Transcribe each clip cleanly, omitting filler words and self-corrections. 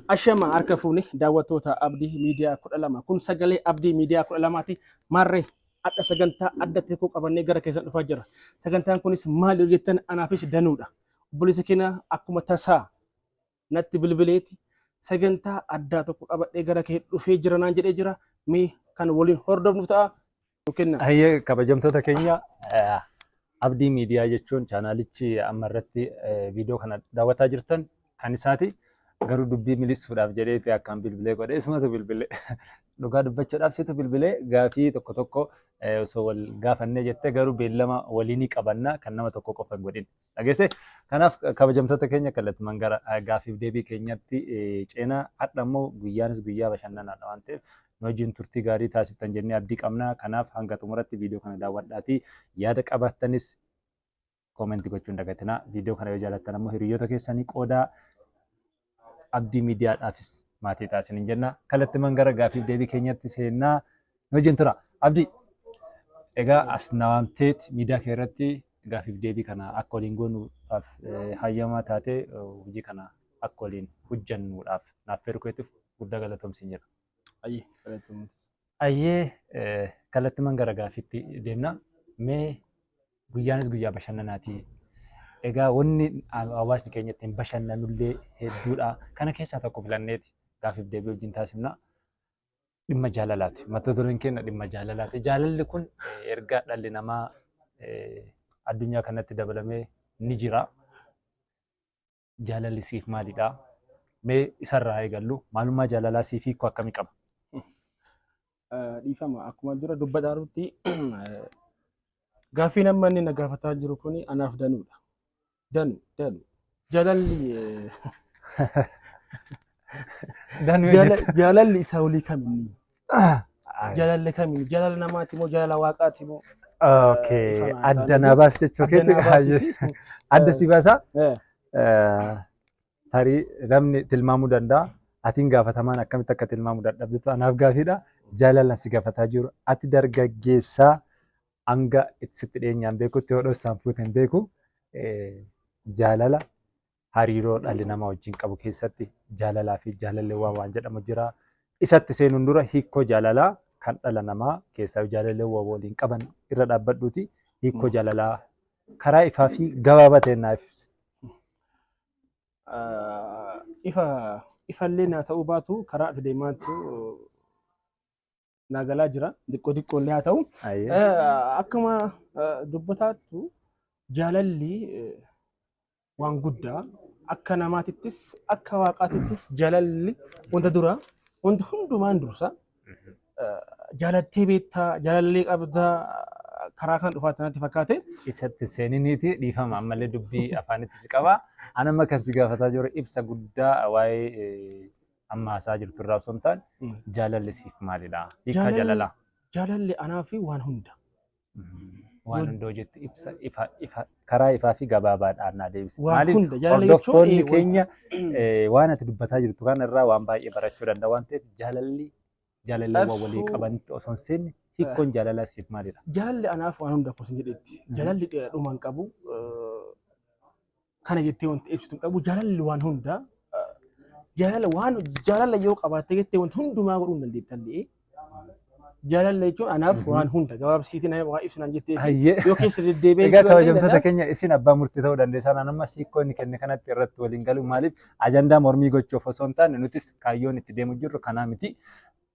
Ashama harka fuune daawwattoota Abdii Miidiyaa 12. Kun sagalee Abdii Miidiyaa 12ti. Maarree adha sagantaa adda ta'e tokko qabannee gara keessan dhufaa jira. Sagantaan kunis maal yoo jettan anaafis danuudha. Obboleessa keenya akkuma tasaa natti bilbileeti sagantaa addaa tokko qabadhee gara kee dhufee jira naan jedhee jira. Mee kan waliin hordofnu ta'a. Nu kenna. Hayyee kabajamtoota keenya Abdii Miidiyaa jechuun chaanaalichi amma irratti viidiyoo kana daawwataa jirtan kan isaati. Garuu dubbii miliqsuudhaaf jedheeti akkaan bilbilee godhe. Isumatu bilbilee. Dhugaa dubbachuudhaaf situ bilbilee gaafii tokko tokko osoo wal gaafannee jette garuu beellama waliinii qabanna kan nama tokko qofa hin godhin. Dhageesse? Kanaaf kabajamtoota keenya kallattumaan gara gaaffiif deebii keenyatti ceenaa. Har'a immoo guyyaanis guyyaa bashannanaadha waan ta'eef nu wajjin turtii gaarii taasiftan jennee abdii qabna. Kanaaf hanga xumuratti viidiyoo kana daawwadhaatii yaada qabaattanis koomentii gochuu hin dagatinaa. Viidiyoo kana yoo jaalattan ammoo hiriyoota keessanii qoodaa Abdii Miidiyaadhaafis maatii ta'a isiniin jenna. Kallattimaan gara gaaffiif deebii keenyatti seennaa nu wajjin tura. Abdii egaa as na waamteet miidiyaa kee irratti gaaffiif deebii kana akka waliin goonuudhaaf hayyamaa taatee hojii kana akka waliin hojjannuudhaaf naaf feeruu keetiif guddaa galatoomsiin jedha. Ayyee galatoomti. Ayyee kallattimaan gara gaaffiitti deemna. Mee guyyaanis guyyaa bashannanaati. Egaa wanni hawaasni keenya ittiin bashannanullee hedduudha. Kana keessaa tokko filanneeti gaaffiif deebii wajjin taasifna. Dhimma jaalalaati. Mata dureen keenya dhimma jaalalaati. Jaalalli kun erga dhalli namaa addunyaa kanatti dabalamee ni jira. Jaalalli siif maalidha? Mee isarraa haa eegallu. Maalummaa jaalalaa siif hiikoo akkamii qaba? Dhiifama akkuma dura dubbataa jirutti gaaffiin amma inni na gaafataa jiru kun anaaf danuudha. Danu danu jaalalli Danuu jaalalli isaa olii kaminni? Jaalalli kamiin? Jaalala namaati moo jaalala waaqaati moo? Okay. Adda naa baas jechuu keetti adda si baasaa. Tarii namni tilmaamuu danda'a. Atiin gaafatamaan akkamitti akka tilmaamuu dadhabdetu anaaf gaafiidha. Jaalalaan si gaafataa jiru. Ati dargaggeessaa hanga sitti dhiyeenyaan beekutti yoo dhossaan fuute hin beeku. Jaalala hariiroo dhalli namaa wajjin qabu keessatti jaalalaa fi jaalalleewwan waan jedhamu jira. Isatti seenuun dura hiikkoo jaalalaa kan dhala namaa keessaa jaalalleewwan waliin qaban irra dhaabbadhuuti hiikkoo jaalalaa karaa ifaa fi gabaabaa ta'een naaf ibsi. Ifa ifallee naa ta'uu baatu karaa ati deemaattu naa galaa jira. Xiqqoo xiqqoo illee haa ta'u. Akkuma dubbataattu jaalalli waan guddaa akka namaatittis akka waaqaatittis jaalalli wanta dura wanta hundumaan dursa. Jaalattee beektaa jaalallee qabdaa karaa kan dhufaa natti fakkaate. Isatti seeniniiti dhiifama ammallee dubbii afaanitti si qaba. Ani amma kan si gaafataa jiru ibsa guddaa waa'ee amma haasaa jirtu irraa osoo hin taane jaalalli siif maalidha? Hiikkaa jaalalaa. Jaalalli anaa fi waan hunda. Waan hunda hojjetti ibsa ifa ifa karaa ifaa fi gabaabaadhaan naa deebisi. Waan Maaliif hunda jaalala jechuun hordoftoonni wanta keenya waan ati dubbataa jirtu kana irraa waan baay'ee barachuu danda'a waan ta'eef jaalalli jaalalleewwan walii Ibsuu qabanitti osoo hin seenne hiikkoon jaalalaa siif maalidha? Jaalalli anaaf waan hunda akkuma isin jedhetti. Jaalalli dhuma hin qabu. Kana jettee wanti ibsitu hin qabu. Jaalalli waan hunda jaalala waan jaalala yoo qabaatte jettee wanta hundumaa godhuu hin dandeettan jedhee. Jaalala jechuun anaaf waan hunda gabaabsiitiin waa ibsu naan jettee fi yoo keessa deddeebi'ee Egaa ibsuu danda'e kabajamtoota danda'a. keenya isin abbaa murtii ta'uu dandeessan an amma hiikkoo inni kenne kanatti irratti waliin galu maaliif ajandaa mormii gochuuf osoo hin taane nutis kaayyoon itti deemu jirru kanaa miti.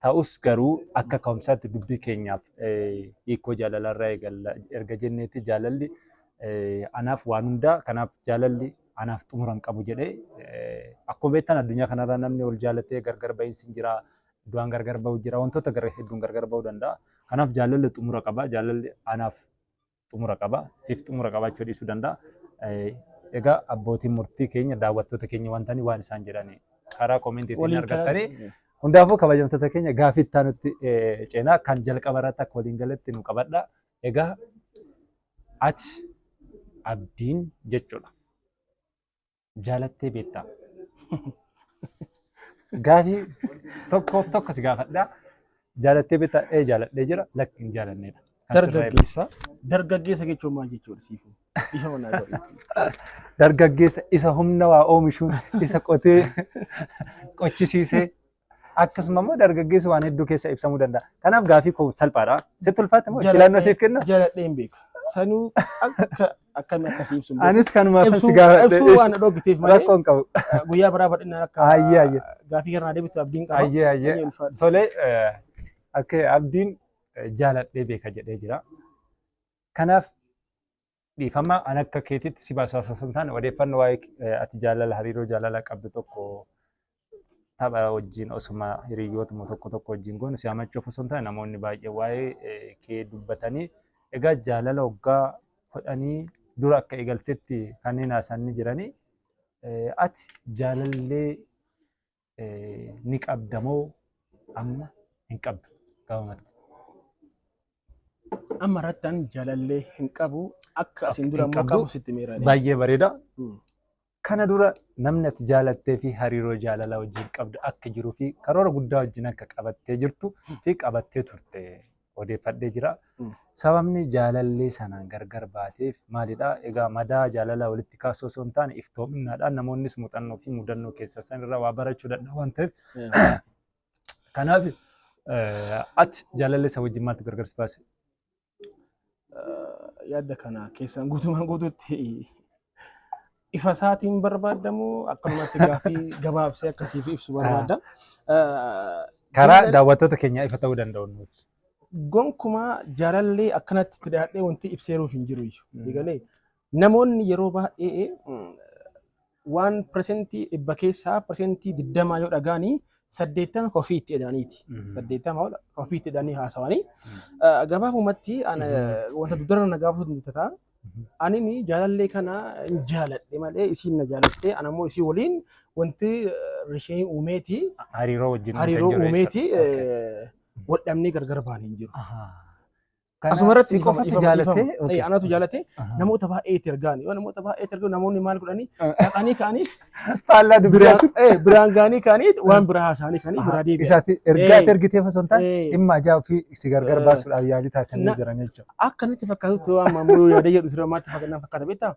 Ta'us garuu akka ka'umsaatti dubbii keenyaaf hiikkoo jaalalarraa eegalla erga jenneeti jaalalli anaaf waan hundaa kanaaf jaalalli anaaf xumura hin qabu jedhee akkuma beektan addunyaa kanarra namni wal jaalatee gargar ba'iinsi hin jira du'aan gargar ba'u jira wantoota gara hedduun gargar ba'uu danda'a kanaaf jaalalli xumura qaba jaalalli anaaf xumura qaba. Siif xumura qabaachuu dhiisuu danda'a. Egaa abbootiin murtii keenya daawwattoota keenya waan ta'aniif waan isaan jedhan karaa koomentiitiin Waliin argattanii hundaafuu kabajamtoota keenya gaafii itti aanutti ceenaa kan jalqaba irratti akka waliin galetti nu qabadha. Egaa ati abdiin jechuudha. Jaalattee beektaa? Gaafii tokkoof tokko si gaafadha. Jaalattee beektaa? Ee jaaladhee jira. Lakki hin jaalanneedha. Kan sirraa eegu. Dargaggeessa. Dargaggeessa jechuun maal jechuudha siifuu? Ifa manaa godhitti. Dargaggeessa isa humna waa oomishuun, isa qotee qochisiisee, akkasuma immoo dargaggeessi waan hedduu keessa ibsamuu danda'a. Kanaaf gaafii koo salphaadha. Sitti ulfaate moo filannoo siif kenna? Jaladhee hin beeku. Sanuu akka akkamii akkasii ibsu hin beeku. Anis kanumaaf si Ibsuu gaafadhe. ibsuu waan na dhoogiteef malee Rakkoo hin qabu. guyyaa biraa bal'inaan akka Ayyee ayyee. gaafii kana deebitu abdiin qaba. Ayyee ayyee. Ayyee ulfaadha. Tole, akka Abdiin jaaladhee beeka jedhee jira. Kanaaf dhiifama, an akka keetitti si baasaa osoo hin taane, odeeffannoo waa'ee ati jaalala, hariiroo jaalala qabdu tokko tapha wajjin osuma hiriyootuma tokko tokko wajjin goonu si hamachuuf osoo hin taane, namoonni baay'ee waa'ee kee dubbatanii, egaa jaalala waggaa 10 dura akka eegaltetti kanneen haasa'an ni jiranii. Ati jaalallee ni qabda moo amma hin qabdu gabaabumatti? Amma irratti an jaalallee hin qabu, akka asiin dura Hin immoo qabdu. qabu sitti meeraadha. Baay'ee bareeda. Kana dura namni ati jaalattee fi hariiroo jaalalaa wajjin qabdu akka jiruu fi karoora guddaa wajjin akka qabattee jirtu fi qabattee turte odeeffadhee jira. Sababni jaalallee sanaan gargar baateef maalidha? Egaa madaa jaalalaa walitti kaasuu osoo hin taane, iftoominaadhaan namoonnis muuxannoo fi mudannoo keessa san irraa waa barachuu danda'u waan ta'eef. Kanaaf ati jaalallee isa wajjin maaltu gargar si baase? Yaadda kana keessaan guutumaan guutuutti ifa isaatiin barbaadamu, akkanumatti gaafii gabaabsee akkasiif ibsu barbaadda. Karaa daawwattoota keenyaa ifa ta'uu danda'u nuuf. Gonkumaa jaalallee akkanatti itti dhiyaadhee wanti ibseeruuf hin jiru iyyuu. Egalee namoonni yeroo baay'ee waan 100% keessaa 20% yoo dhagaanii, 80 ofii itti edaniiti. 80 ofii itti edanii haasawanii. Gabaabumatti wanta dudara na gaafatu ni ta'a. Ani jaalallee kana hin jaaladhe malee isiin na jaalatte, ana immoo isii waliin wanti rishee uumeeti. Hariiroo wajjin hariiroo uumeeti wal dhabnee gargar baane hin jiru. Asuma irratti si qofatu jaalatee? Anatu jaalate, namoota baay'ee itti ergaan, yoo namoota baay'ee itti ergan, namoonni maal godhanii dhaqanii ka'anii Faallaa dubbisaatti. Biraan ga'anii ka'anii waan biraa haasa'anii ka'anii biraa deebi'an. Isaatti ergaa ati ergiteef osoo hin taane, dhimma ajaa ofii si gargar baasuudhaaf yaalii taasisanii jiran jechuudha. Akka natti fakkaatutti, waan maammoo yaada jedhu sirra maatti fakkaata beektaa?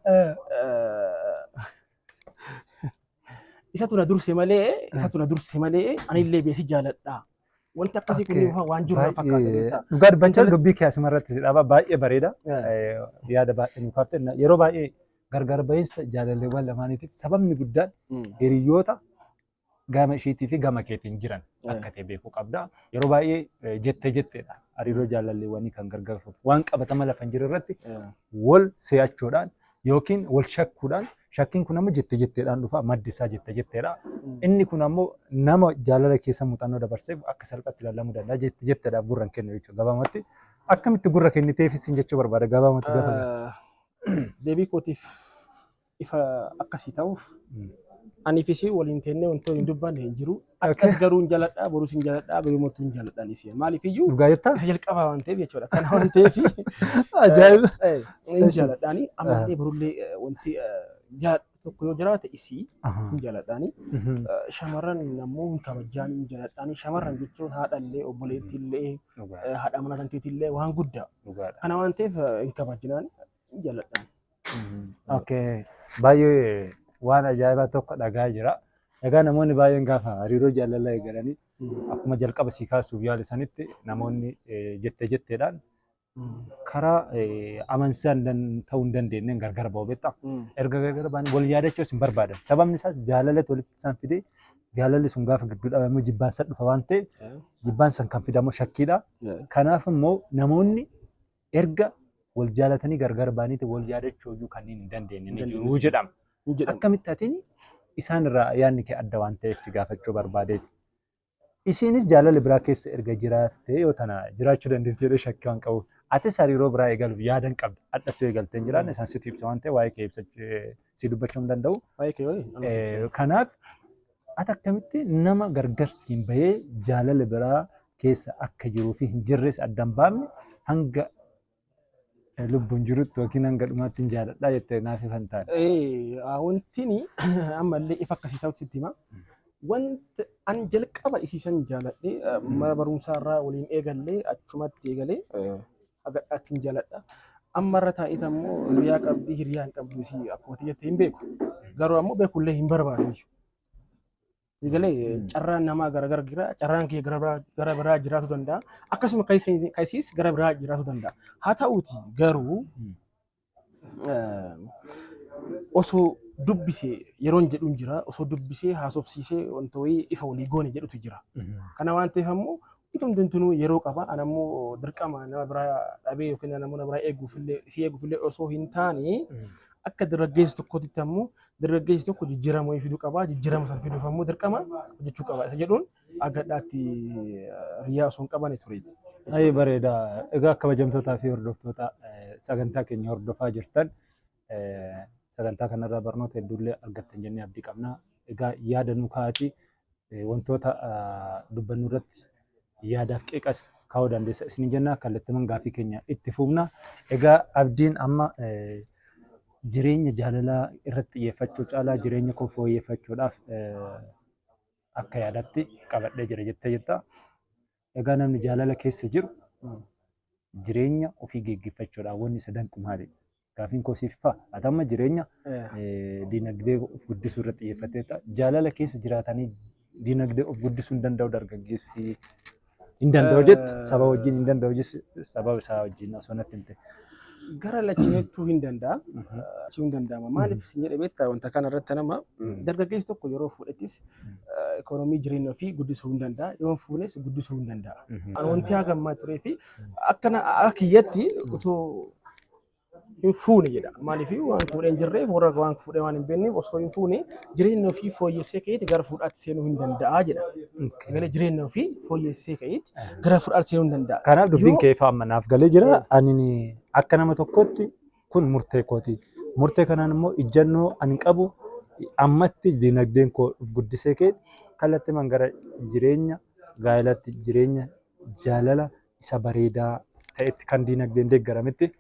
Isatu na durse malee, isatu na durse malee anillee beesi jaaladha. Wanti akkasii kun waan jiru na fakkaata beektaa? Dhugaa dubbachaa dubbii kee asumarratti si dhaaba, baay'ee bareeda. Yaada baay'ee nu kaafte. Yeroo baay'ee gargar bahinsa jaalalleewwan lamaaniitiif sababni guddaan hiriyoota gama isheetii fi gama keetiin jiran akka ta'e beekuu qabda. Yeroo baay'ee jettee jetteedha hariiroo jaalalleewwanii kan gargar waan qabatama lafa hin jirre irratti wal se'achuudhaan yookiin wal shakkuudhaan. Shakkiin kun ammoo jette jetteedhaan dhufa, maddi isaa jette jetteedha. Inni kun ammoo nama jaalala keessa muuxannoo dabarseef akka salphaatti ilaalamuu danda'a. Jette jetteedhaaf gurra hin kennu jechuudha. Gabaabumatti akkamitti gurra kenniteefis hin jechuu barbaada gabaabumatti gaafa. Deebii kootiif ifa akkasii ta'uuf, anii fi ishee waliin teennee wantoota hin dubbanne hin jiru. Akkas garuu hin jaaladha, borus hin jaaladha, garuu hin jaaladha ishee. Maaliif iyyuu Dhugaa jettaa? isa jalqabaa waan ta'eef jechuudha. Kana waan ta'eef Ajaa'iba! hin jaaladhaani. Ammallee borullee wanti jaaladhu tokko yoo jiraate isii hin jaaladhaani. Shamarran ammoo hin kabajaan, hin jaaladhaani. Shamarran jechuun haadhallee, obboleettiillee, haadha mana tanteetillee waan guddaa. Kana waan ta'eef hin kabajinaan, hin jaaladhaan. Okay. Baay'ee waan ajaa'ibaa tokko dhagaa jira. Egaa namoonni baay'een gaafa hariiroo jaalalaa eegalanii, akkuma jalqaba sii kaasuuf yaale sanitti, namoonni jettee jetteedhaan karaa amansiisaan ta'uu hin dandeenyeen gargar ba'u beektaa. Erga gargar ba'anii wal yaadachuus hin barbaadan. Sababni isaas jaalalatti walitti isaan fidee, jaalalli sun gaafa gidduu dhabamee jibbaansa dhufa waan ta'eef, jibbaan san kan fidamu shakkiidha. Kanaaf immoo namoonni erga wal jaalatanii gargar ba'aniiti wal yaadachuu iyyuu kanneen hin dandeenye ni jiru jedhama. Akkamitti atiin isaan irraa yaadni kee adda waan ta'eef si gaafachuu barbaadeeti. Isiinis jaalala biraa keessa erga jiraattee yoo tana jiraachuu dandeessi jedhee shakkii waan qabuuf. Atis hariiroo biraa eegaluuf yaadan qabda. Hadhas yoo eegaltee hin jiraanne isaan situ ibsa waan ta'eef waa'ee kee ibsachuu si dubbachuu hin danda'u. Kanaaf ati akkamitti nama gargar siin bahee jaalala biraa keessa akka jiruu fi hin jirres adda hin baafne, hanga lubbuun jirutti yookiin hanga dhumaatti hin jaaladhaa jettee naaf ifan taane? Wanti ammallee ifa akkasii ta'utti sitti hima. Wanti an jalqaba isiisan jaaladhe, mana barumsaa irraa waliin eegallee, achumatti eegalee Agadhaatti hin jaaladha. Amma irra taa'eet ammoo hiriyaa qabdi hiriyaa hin qabdu isii akkuma tiyyatti hin beeku. Garuu ammoo beekullee hin barbaadu. Egalee carraan namaa gara jira, carraan kee gara biraa jiraatu danda'a. Akkasuma kaisiis gara biraa jiraatu danda'a. Haa ta'uuti garuu osoo dubbisee yeroon jedhuun jira, osoo dubbisee haasofsiisee wanta wayii ifa walii goone jedhutu jira. Kana waan ta'eef ammoo wanti hundumtinuu yeroo qaba. Ani ammoo dirqama nama biraa dhabee yookiin nama biraa eeguufillee isii eeguufillee osoo hin taane akka dargaggeessa tokkootitti ammoo dargaggeessi tokko jijjiirama wayii fiduu qaba. Jijjiirama sana fiduuf ammoo dirqama hojjechuu qaba. Isa jedhuun agadhaatti riyaa osoo hin qabaanne tureeti. Baay'ee bareeda. Egaa kabajamtootaa fi hordoftoota sagantaa keenya hordofaa jirtan sagantaa kanarraa barnoota hedduullee argattan jennee abdii qabna. Egaa yaada nu kaa'atii wantoota dubbannu irratti yaadaaf qeeqas kaa'uu dandeessa isiniin jenna. Kallattiiman gaafii keenya itti fufna. Egaa Abdiin amma jireenya jaalalaa irratti xiyyeeffachuu caalaa jireenya koo fooyyeffachuudhaaf akka yaadatti qabadhee jira jettee jirta. Egaa namni jaalala keessa jiru jireenya ofii geggeeffachuudhaaf wanni isa danqu maali? Gaafiin koo siif ifa. Ati amma jireenya diinagdee of guddisuu irratti xiyyeeffatteetta. Jaalala keessa jiraatanii diinagdee of guddisuu hin danda'u dargaggeessi hin danda'u jettu saba wajjin hin danda'u jettu sababa isaa wajjin osoo natti himte. Gara lachinittuu hin danda'a. Achii hin danda'ama. Maaliif isin jedhe beektaa wanta kana irratti nama dargaggeessi tokko yeroo fuudhettis ikoonoomii jireenya ofii guddisuu hin danda'a. Yoo hin fuunes guddisuu hin danda'a. Ani wanti haga ammaa turee fi akkana akka kiyyatti utuu hin fuune jedha. Maaliif waan fuudhee hin jirreef warra waan fuudhee waan hin beekneef osoo hin fuune jireenya ofii fooyyessee ka'eeti gara fuudhaatti seenuu hin danda'a jedha. Galee jireenya ofii fooyyessee ka'eeti gara fuudhaatti seenuu hin danda'a. Kanaaf dubbiin kee ifa amma naaf galee jira. Ani akka nama tokkootti kun murtee kooti. Murtee kanaan immoo ijjannoo ani qabu ammatti dinagdeen koo guddisee ka'e kallattiimaan gara jireenya gaa'elaatti jireenya jaalala isa bareedaa ta'etti kan diinagdeen deeggarametti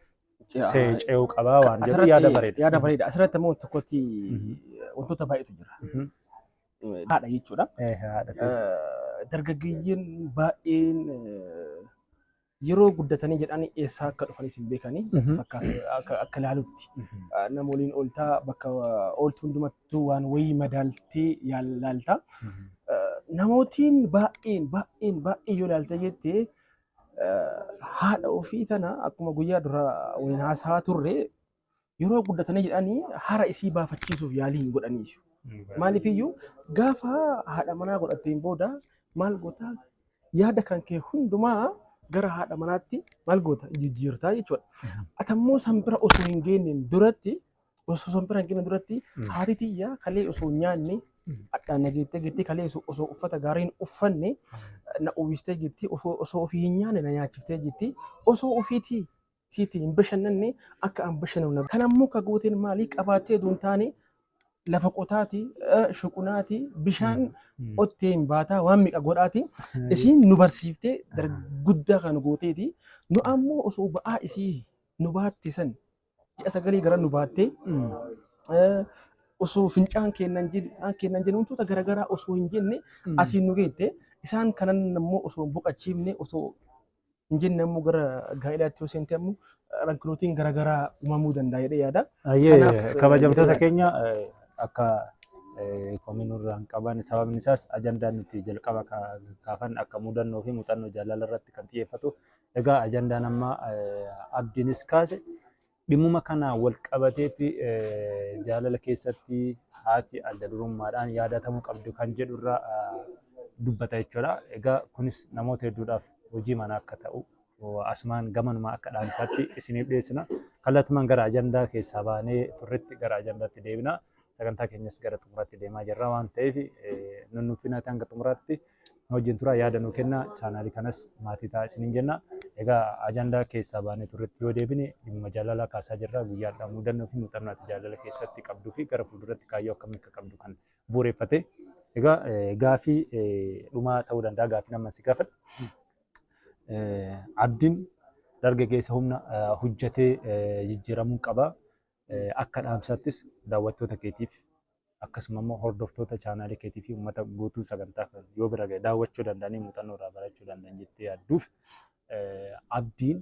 ce'uu qabaa waan jedhu yaada bareeda. Yaada bareeda. Asirratti immoo tokkotti wantoota baay'eetu jira. Haadha jechuudha. Dargaggeeyyiin baay'een yeroo guddatanii jedhanii eessaa akka dhufanis hin beekanii natti fakkaata akka ilaalutti. Nama waliin ooltaa bakka ooltu hundumattuu waan wayii madaaltee laalta. Namootiin baay'een baay'een baay'ee yoo ilaalte jettee haadha ofii tana akkuma guyyaa dura waliin haasa'aa turre yeroo guddatanii jedhanii hara isii baafachiisuuf yaalii hin godhaniisu. Maaliifiyyuu gaafa haadha manaa godhatteen booda maal goota yaada kan kee hundumaa gara haadha manaatti maal goota jijjiirtaa jechuudha. Atammoo san bira osoo hin geenneen duratti osoo san bira hin geenne duratti haati tiyya kalee osoo hin nyaanne hadhaan na geettee geettee kalee osoo uffata gaarii hin uffanne na uwwistee geettee osoo ofii hin nyaanne na nyaachiftee geettee osoo ofiitii siitii hin bashannanne akka an bashannanu. Kan ammoo ka gooteen maalii qabaattee osoo hin taane lafa qotaati, shuqunaati, bishaan ottee hin baataa waan meeqa godhaati. Isiin nu barsiiftee guddaa kan gooteeti. Nu ammoo osoo ba'aa isii nu baatte san ji'a sagalii gara nu baattee osoo fincaan kennan jenne wantoota garaagaraa osoo hin jenne asiin nu geette isaan kanan ammoo osoo hin boqachiifne osoo hin jenne ammoo gara gaa'ilaatti yoo seente ammoo rakkinootiin garaagaraa uumamuu danda'a jedhee yaada. Ayyee kabajamtoota keenya akka komii nurraa hin qaban sababni isaas ajandaan nuti jalqaba kaafan akka mudannoo fi muuxannoo jaalala irratti kan xiyyeeffatu. Egaa ajandaan amma Abdiinis kaase dhimmuma kanaan wal qabateeti jaalala keessatti haati adda durummaadhaan yaadatamuu qabdu kan jedhu irraa dubbata jechuudha. Egaa kunis namoota hedduudhaaf hojii manaa akka ta'u asumaan gamanumaa akka dhaamsaatti isiniif dhiyeessina. Kallattumaan gara ajandaa keessaa baanee turretti gara ajandaatti deebina. Sagantaa keenyas gara xumuraatti deemaa jirra waan ta'eef nunnuffinaa hanga xumuraatti nu wajjin turaa yaada nu kennaa chaanaalii kanas maatii ta'aa isiniin jenna. Egaa ajandaa keessaa baanee turretti yoo deebine dhimma jaalalaa kaasaa jirra. Guyyaadhaa mudannoo fi muuxannoo ati jaalala keessatti qabduu fi gara fuulduratti kaayyoo akkamii akka qabdu kan bu'uureffate. Egaa gaafii dhumaa ta'uu danda'a gaafii nama si gaafadhu. Abdiin dargaggeessa humna hojjetee jijjiiramuu qaba. Akka dhaamsaattis daawwattoota keetiif akkasuma immoo hordoftoota chaanaalii keetii fi uummata guutuu sagantaa kana yoo bira ga'e daawwachuu danda'anii muuxannoo irraa barachuu danda'an jettee yaadduuf abdiin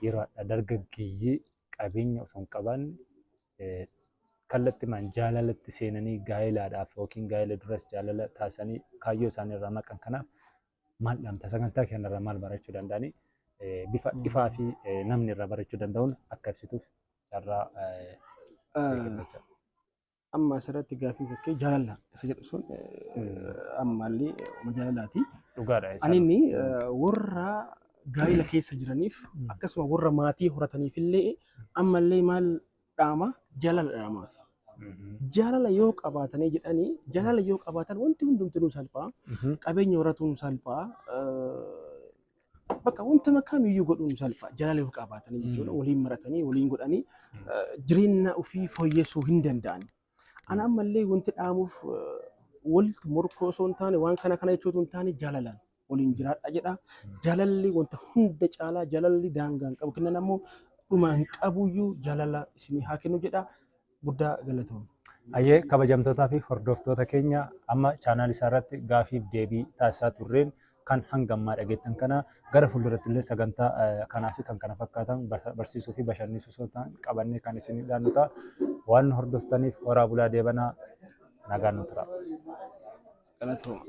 Yeroo hadha dargaggeeyyii qabeenya osoo hin qabaanne kallattimaan jaalalatti seenanii gaa'ilaadhaaf yookiin gaa'ila duras jaalala taasisanii kaayyoo isaanii irraa maqan kanaaf maal dhaamta? Sagantaa kanarraa maal barachuu danda'anii bifa ifaa fi namni irraa barachuu danda'uun akka ibsituuf carraa sii kennachaa. Amma asirratti gaaffii fakkii jaalala isa jedhu sun ammallee jaalalaati. Dhugaadha. Ani inni warra gaa'ila keessa jiraniif akkasuma warra maatii horataniif illee ammallee maal dhaama? Jaalala dhaamaaf. Jaalala yoo qabaatanii jedhanii, jaalala yoo qabaatan wanti hundumtinuu salphaa. Qabeenya horatuun salphaa. Bakka wanta kamiyyuu godhuun salphaa. Jaalala yoo qabaatanii jechuudha. Waliin maratanii waliin godhanii jireenya ofii fooyyessuu hin danda'ani. Ana ammallee wanti dhaamuuf walitti morkoo osoo hin taane, waan kana kana jechuutu hin taane, jaalalaan waliin jiraadha jedha. Jaalalli wanta hunda caalaa, jaalalli daangaa hin qabu, kennan ammoo dhuma hin qabuyyuu, jaalala isinii haa kennu jedha. Guddaa galatooma. Ayyee, kabajamtootaa fi hordoftoota keenya, amma chaanaal isaa irratti gaafiif deebii taasisaa turreen kan hanga ammaa dhageettan kana, gara fuulduratti illee sagantaa kanaa fi kan kana fakkaatan barsiisuu fi bashannansiisuu osoo ta'an qabannee kan isinii dhiyaannu ta'a. Waan nu hordoftaniif horaa bulaa deebanaa, nagaan nu tura. Galatooma.